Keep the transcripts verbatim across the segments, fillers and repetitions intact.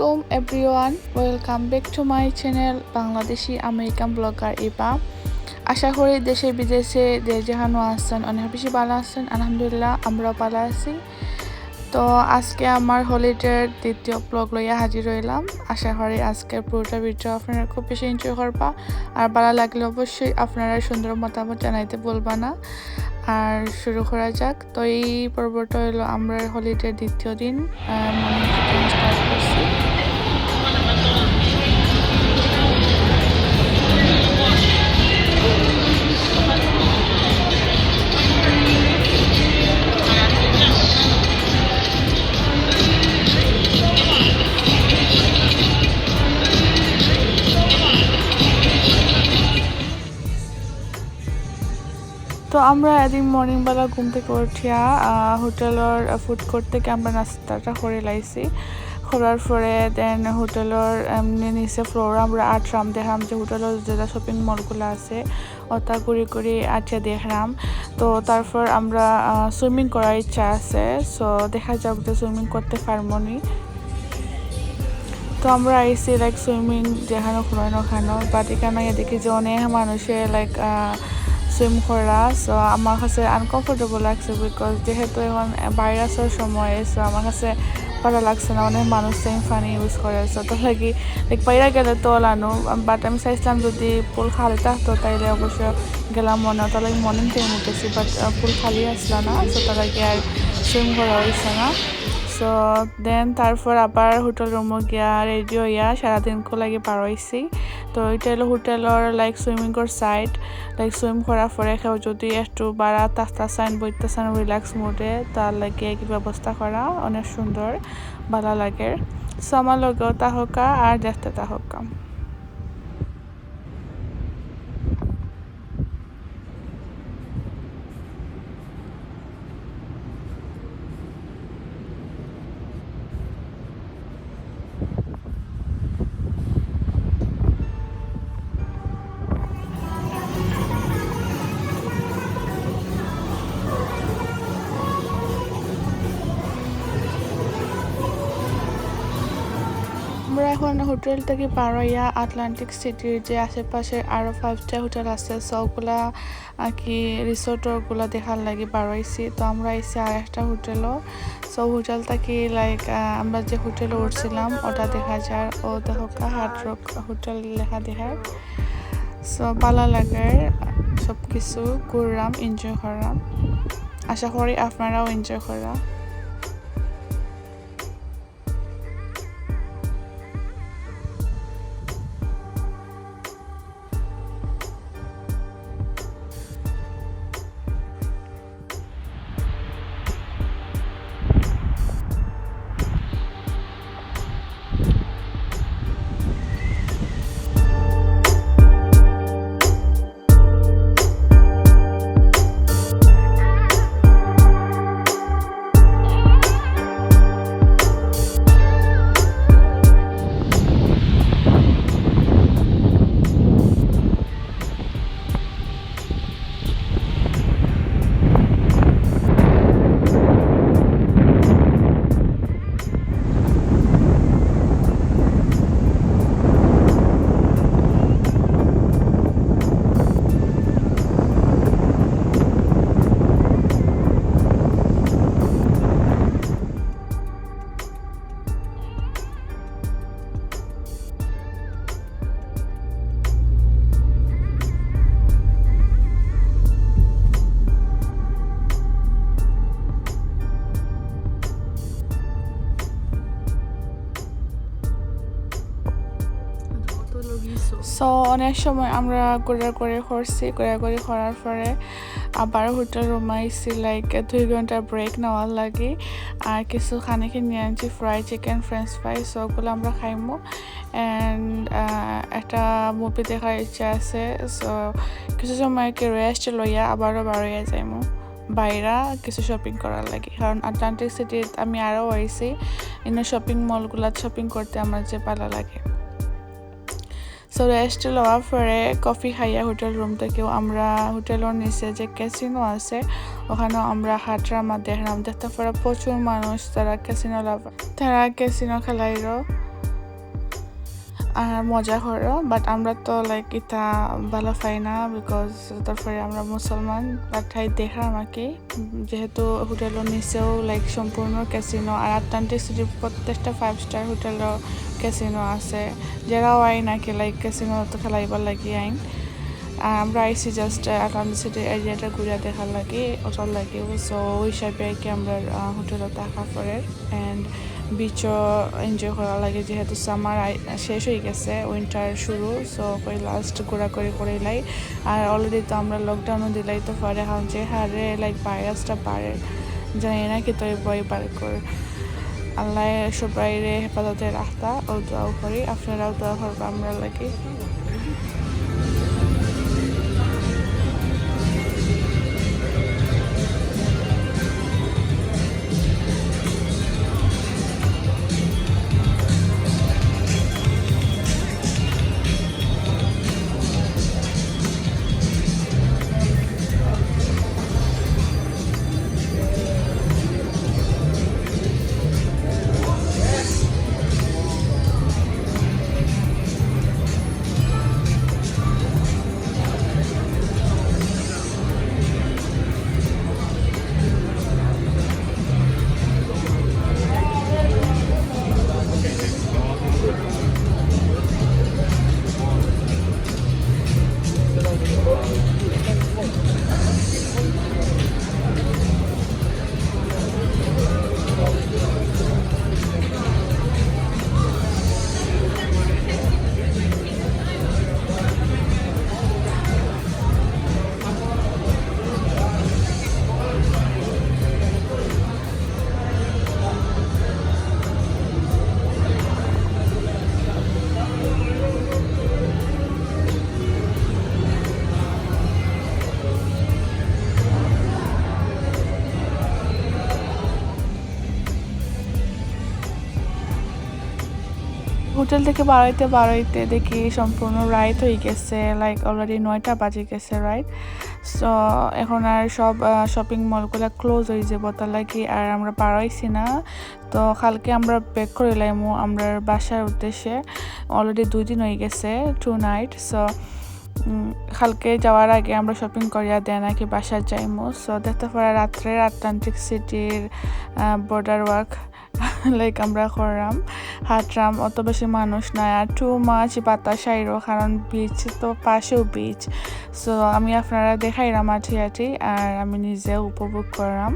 Welcome everyone, welcome back to my channel Bangladeshi American Blogger Iba. আশা করি দেশে বিদেশে যে যেখানো আছেন অনেক বেশি ভালো আছেন। আলহামদুলিল্লাহ, আমরাও ভালো আছি। তো আজকে আমার হলিডের দ্বিতীয় ব্লগ লইয়া হাজির হইলাম। আশা করি আজকের পুরোটা ভিডিও আপনারা খুব বেশি এনজয় করবা। আর ভালো লাগলে অবশ্যই আপনারা সুন্দর মতামত জানাইতে ভুলবা না। আর শুরু করা যাক। তো এই পর্বটা হইলো আমরা হলিডের দ্বিতীয় দিন। মর্নিং স্টার্ট করছি। তো আমরা এদিন মর্নিং বেলা ঘুম থেকে উঠিয়া হোটেলর ফুড কোর্ট থেকে আমরা নাস্তাটা করে লাইছি। করার পরে দেন হোটেলর এমনি নিচে ফ্লোর আমরা আটরাম, দেখাম যে হোটেলর যেটা শপিং মলগুলো আছে ওটা ঘুরি ঘুরি আটিয়া দেখলাম। তো তারপর আমরা সুইমিং করার ইচ্ছা আছে, সো দেখা যাক যে সুইমিং করতে পারবো নি। তো আমরা আইছি লাইক সুইমিং যেখানো করানো খানো, বাট এখানে আইয়া দেখি যে অনেক মানুষে লাইক সুইম করা। সো আমার কাছে আনকমফোর্টেবল লাগছে, বিকজ যেহেতু এখন ভাইরাসর সময়, সো আমার কাছে ভালো লাগছে না অনেক মানুষ সেম পানি ইউজ করে। সো তো লাগি লাইক বাইরে গেলে তো লানো, বাট আমি চাইছিলাম যদি পুল খালি থাকতো তাইলে অবশ্য গেলাম মনে, তার লাগি মর্নিং টাইম উঠেছি, বাট পুল খালি আসলো না। সো তার লাগি আর সুইম করা হয়েছে না। সো দেন তারপর আবার হোটেল রুমও গিয়া রেডি হইয়া সারাদিন কো লাগি পার হইছি। তো এটা হলো হোটেলর লাইক সুইমিংর সাইড। লাইক সুইম করার পরে কেউ যদি একটু বারা থাকতা চান, বইতা চান রিল্যাক্স মুডে, তার লাগি একই ব্যবস্থা করা, অনেক সুন্দর, ভালো লাগে। সো আমার লগেও থাকউক্কা আর দেখতে থাকউক্কা। আমরা এখন হোটেল থেকে বার হইয়া আটলান্টিক সিটির যে আশেপাশে আরও ফাইভটা হোটেল আছে, সবগুলা আর কি রিসোর্টগুলো দেখার লাগি বার হইছি। তো আমরা আইছি আর একটা হোটেলও। সো হোটেল থাকি লাইক আমরা যে হোটেলে উঠছিলাম ওটা দেখা যার, ও দেখো হার্ড রক হোটেল লেখা দেখার। সো ভালো লাগে সব কিছু, ঘুরলাম, এনজয় করলাম। আশা করি আপনারাও এনজয় করবা। সো অনেক সময় আমরা ঘোরাঘুরি করছি, ঘোরাঘুরি করার পরে আবার হোটেল রুমে আইছি, লাইক দুই ঘন্টা ব্রেক নেওয়ার লাগি। আর কিছু খানি কিনে আনছি, ফ্রাই চিকেন, ফ্রেঞ্চ ফ্রাই, সবগুলো আমরা খাইমু। অ্যান্ড একটা মুভি দেখার ইচ্ছা আছে। সো কিছু সময় কি রেস্ট লইয়া আবারও বার হইয়া যাইমু বাইরা কিছু শপিং করার লাগি, কারণ আটলান্টিক সিটিত আমি আরও আইছি, ইনো শপিং মলগুলাত শপিং করতে আমার যে ভালো লাগে। সো রেস্ট লওয়ার পরে কফি খাইয়া হোটেল রুম থেকেও আমরা হোটেলর নিচে যে ক্যাসিনো আছে ওখানেও আমরা হাঁটরাম আর দেখলাম, দেখতে পারা প্রচুর মানুষ, তারা ক্যাসিনো লাভার, তারা ক্যাসিনো খেলাইরো। আর মজা করো, but আমরা তো লাইক ইতা ভালা পাই না, because তারপরে আমরা মুসলমান। But হাই দেখলাম আর কি, যেহেতু হোটেলর নিচেও লাইক সম্পূর্ণ ক্যাসিনো, আর আটলান্টিক সিটির প্রত্যেকটা ফাইভ স্টার হোটেলও ক্যাসিনো আছে, যেরাও আইন আর কি লাইক ক্যাসিনো তো খেলাইবার লাগি আইন। আর আমরা আইছি জাস্ট আটলান্টিক সিটির এরিয়াটা ঘুরিয়া দেখার লাগি, ওটার লাগি। সো ওই হিসাবে আর কি আমরা হোটেলও থাকা পড়ে, অ্যান্ড বিচও এনজয় করা লাগে, যেহেতু সামার শেষ হয়ে গেছে, উইন্টার শুরু। সো ওই লাস্ট ঘোরাঘুরি করে লাই। আর অলরেডি তো আমরা লকডাউনও দিলাই, তো পরে এখন যে হারে লাইক ভাইরাসটা বাড়ে, জানি না কি তো ভয় বার কর। আল্লাহ সবাইরে হেফাজতে রাখতা, ও দোয়াও করি, আপনারাও দোয়া করবা আমরা লাগি। হোটেল থেকে বারইতে বারইতে দেখি সম্পূর্ণ রাইত হয়ে গেছে, লাইক অলরেডি নয়টা বাজে গেছে, রাইট? সো এখন আর সব শপিং মলগুলো ক্লোজ হয়ে যাবো, তার লাগি আর আমরা বারইছি না। তো কালকে আমরা ব্যাক করে লাইমু আমরা বাসার উদ্দেশ্যে। অলরেডি দুই দিন হয়ে গেছে, টু নাইট। সো কালকে যাওয়ার আগে আমরা শপিং করিয়া দেন আর কি বাসায় যাইমু। সো দেখতে পারা রাত্রে আটলান্টিক সিটির বর্ডার ওয়াক লাইক আমরা করলাম, হাঁটলাম, অত বেশি মানুষ নাই, আর টু মাচ বাতাস আইরো, কারণ বিচ তো পাশেও বিচ। সো আমি আপনারা দেখাইলাম আটি আটি, আর আমি নিজেও উপভোগ করলাম।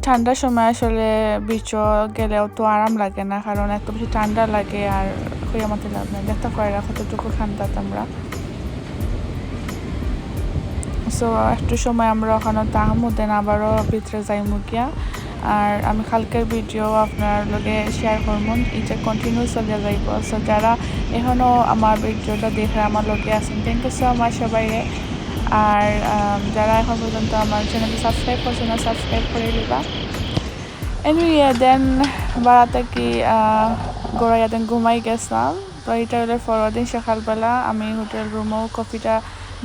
ঠান্ডার সময় আসলে বিচও গেলেও তো আরাম লাগে না, কারণ এত বেশি ঠান্ডা লাগে, আর কইয়া মাতে লাভ নাই। দেখতে পারা কতটুকু ঠান্ডা তোমরা। সো একটু সময় আমরা ওখানে থাকমু, দেন আবারও ভিতরে যাইমু গিয়া। আর আমি কালকের ভিডিও আপনার লগে শেয়ার করমু, এটা কন্টিনিউ চলে যাইব। সো যারা এখনও আমার ভিডিওটা দেখে আমার লগে আছেন, থ্যাংক ইউ সো মাচ সবাই। আর আম, যারা এখন পর্যন্ত আমার চ্যানেলটা সাবস্ক্রাইব করছে না, সাবস্ক্রাইব করে দিবা। এনিওয়ে, দেন বাড়া থাকি ঘুরাইয়া দেন ঘুমাই গেছিলাম। তো এটা হলো পরের দিন সকালবেলা আমি হোটেল রুমও কফিটা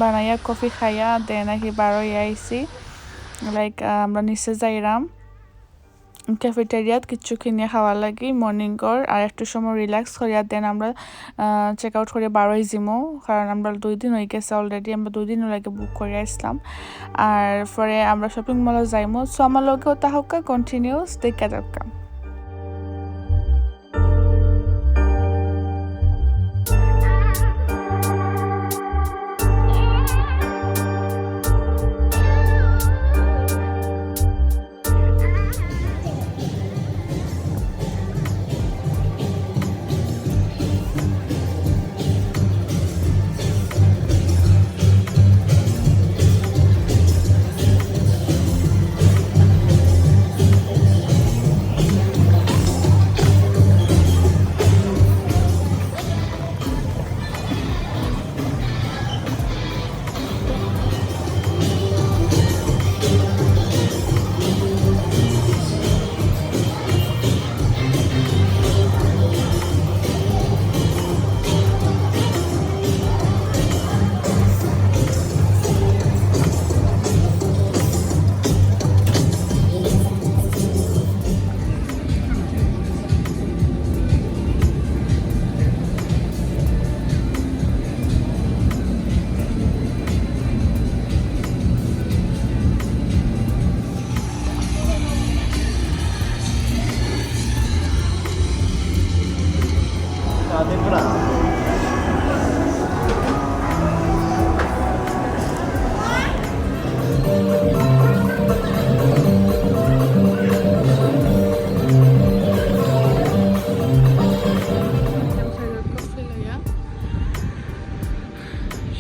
বানাইয়া, কফি খাইয়া দেন আর কি বারোই আইছি। লাইক আমরা নিচে যাইরাম ক্যাফেটেরিয়াত কিছু কিনে খাওয়া লাগি মর্নিং কর, আর একটু সময় রিল্যাক্স করিয়া দেন আমরা চেক আউট করে বারোই যিমু, কারণ আমরা দুই দিন হয়ে গেছে অলরেডি, আমরা দুই দিনও লাগে বুক করে আসলাম। আর পরে আমরা শপিং মলে যাইমু। সো আমার লগেও তাহকা কন্টিনিউস দেখে থাকা।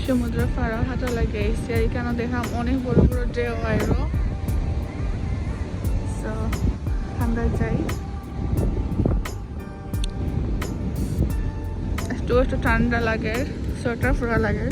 সমুদ্র পাড়ো হাঁটা লাগে এসে, এখানে দেখলাম অনেক বড় বড় ঢেউ আইরো। So, ঠান্ডা যাই, একটু একটু ঠান্ডা লাগে, সোয়েটার পরা লাগে।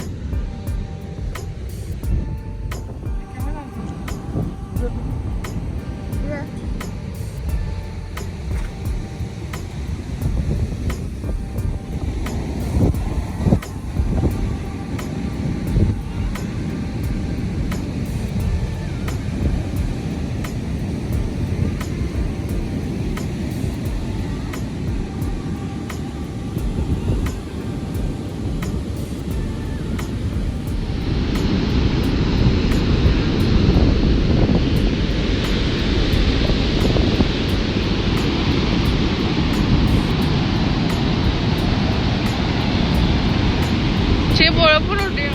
সে বড় বড় ঢেউ।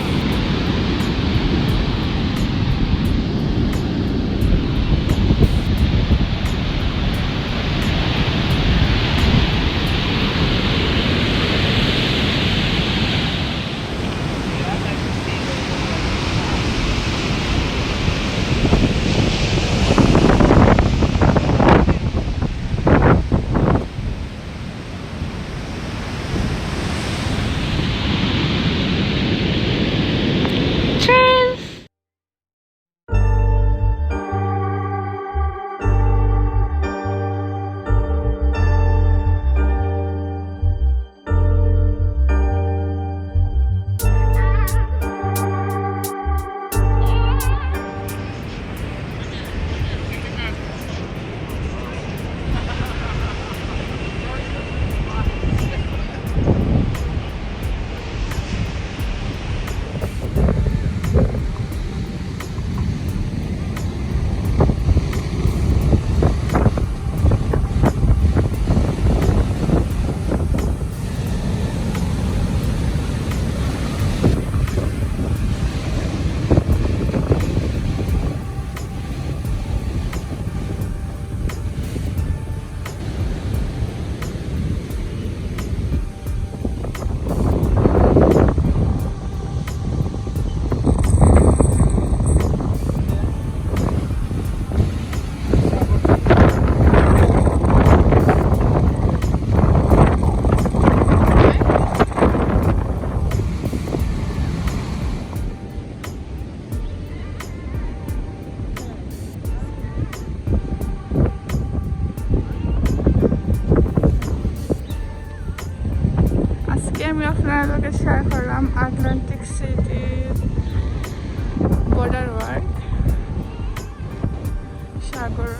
আজকে আমি আপনার লগে শেয়ার করলাম আটলান্টিক সিটির বর্ডার ওয়ার্ক, সাগর।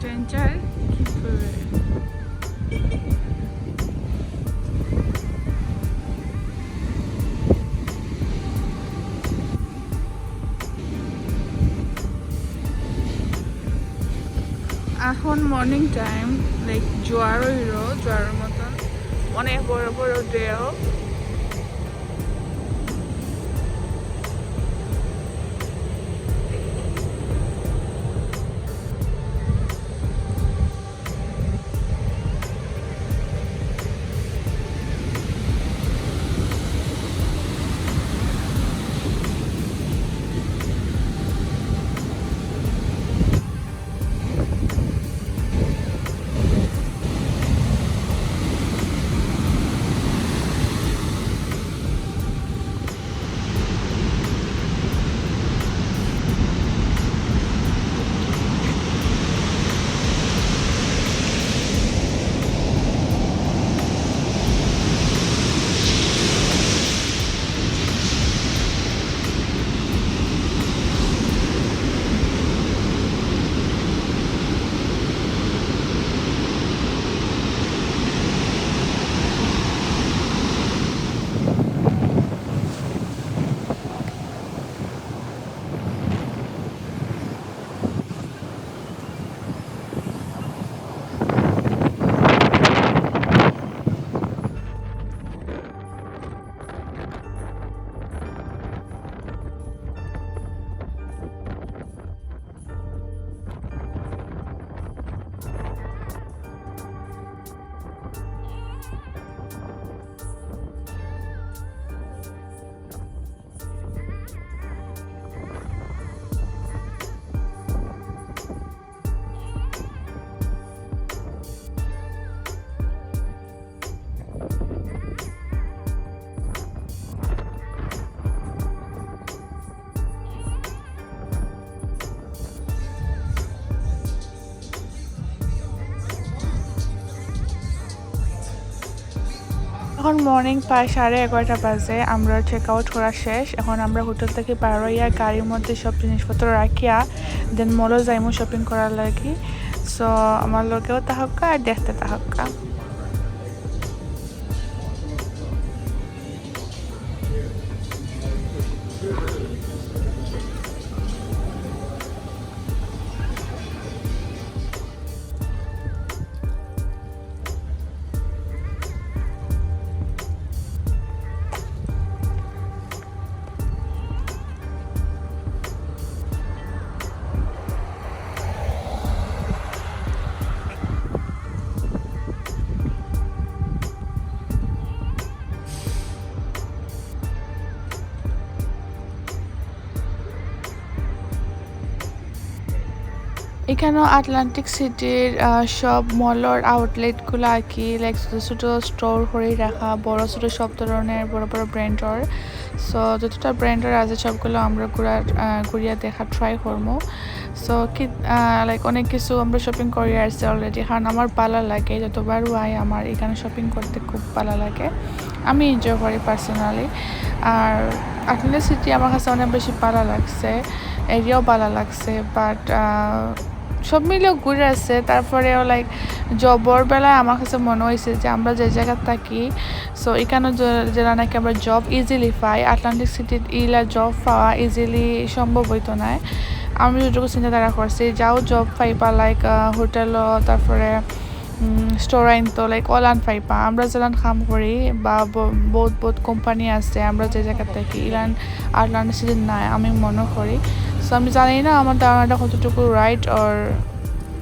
ডেঞ্জার কি করে? এখন মর্নিং টাইম, লাইক জোয়ার অইলো, জোয়ারের মতন অনেক বড় বড় ঢেউ। এখন মর্নিং প্রায় সাড়ে এগারোটা বাজে, আমরা চেক আউট করা শেষ। এখন আমরা হোটেল থাকি বার অইয়া গাড়ির মধ্যে সব জিনিসপত্র রাখিয়া দেন মলো যাইমু শপিং করার লাগি। সো আমার লগেও থাকউক্কা আর দেখতে থাকউক্কা। এখানো আটলান্টিক সিটির, আহ, সব মলর আউটলেটগুলা আর কি, লাইক, ছোট ছোট স্টোর করি রাখা, বড় ছোট সব ধরনের বড় বড় ব্র্যান্ডর। সো যতটা ব্র্যান্ডর আছে সবগুলা আমরা ঘুরার, আহ, ঘুরিয়া দেখার ট্রাই করমু। সো কি, আহ, লাইক, অনেক কিছু আমরা শপিং করি আসছি অলরেডি, কারণ আমার ভালা লাগে, যতবার অয় আমার এখানো শপিং করতে খুব ভালা লাগে, আমি এনজয় করি পার্সোনালি। আর আটলান্টিক সিটি আমার কাছে অনেক বেশি ভালা লাগছে, এরিয়াও ভালা লাগছে, বাট সব মিলিয়ে ঘুরে আছে। তারপরেও, লাইক, জবর বেলায় আমার কাছে মনো অইছে যে আমরা যে জাগাত থাকি, সো এখানো যে-, যেলা নাকি আমরা জব ইজিলি পাই, আটলান্টিক সিটিত ইলা জব পাওয়া ইজিলি সম্ভব অইতো নায়। আমি যতটুকু চিন্তাধারা করছি, যাও জব পাইবা, লাইক, আহ, হোটেলও, তারপরে, উম, স্টোর আইনতো, লাইক, অলান পাইবা। আমরা যেলান কাম করি বা ব-, বহুত বহুত কোম্পানি আছে, আমরা যে জাগাত থাকি, ইলান আটলান্টিক সিটিত নাই, আমি মনো করি। সো আমি জানি না আমার ধারণাটা কতটুকু রাইট অর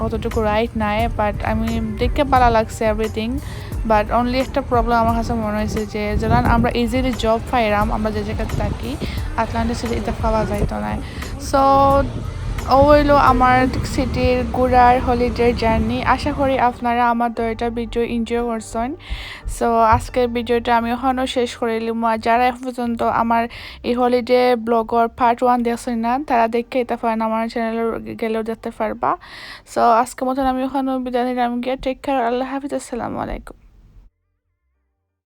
কতটুকু রাইট নায়, বাট আমি দেখে ভালা লাগছে এভরিথিং। বাট অনলি একটা প্রবলেম আমার কাছে মনো অইছে যে যেলান আমরা ইজিলি জব পাইরাম, আমরা যে জাগাত থাকি, আটলান্টিক সিটিত ইতা পাওয়া যাইতো নায়। সো ও অইলো আমার সিটির ঘুরার হলিডের জার্নি। আশা করি আপনারা আমার দুইটা ভিডিও এনজয় করছইন। সো আজকের ভিডিওটা আমি অখানো শেষ করিলিমু। আর যারা এখন পর্যন্ত আমার এই হলিডে ব্লগর পার্ট ওয়ান দেখছইন না, তারা দেখিয়া আইতা পারইন, আমার চ্যানেলো গেলেও দেখতা পারবা। সো আজকের মতন আমি অখানো বিদায় নিলাম গিয়া। টেক কেয়ার, আল্লাহ হাফিজ, আসসালামু আলাইকুম।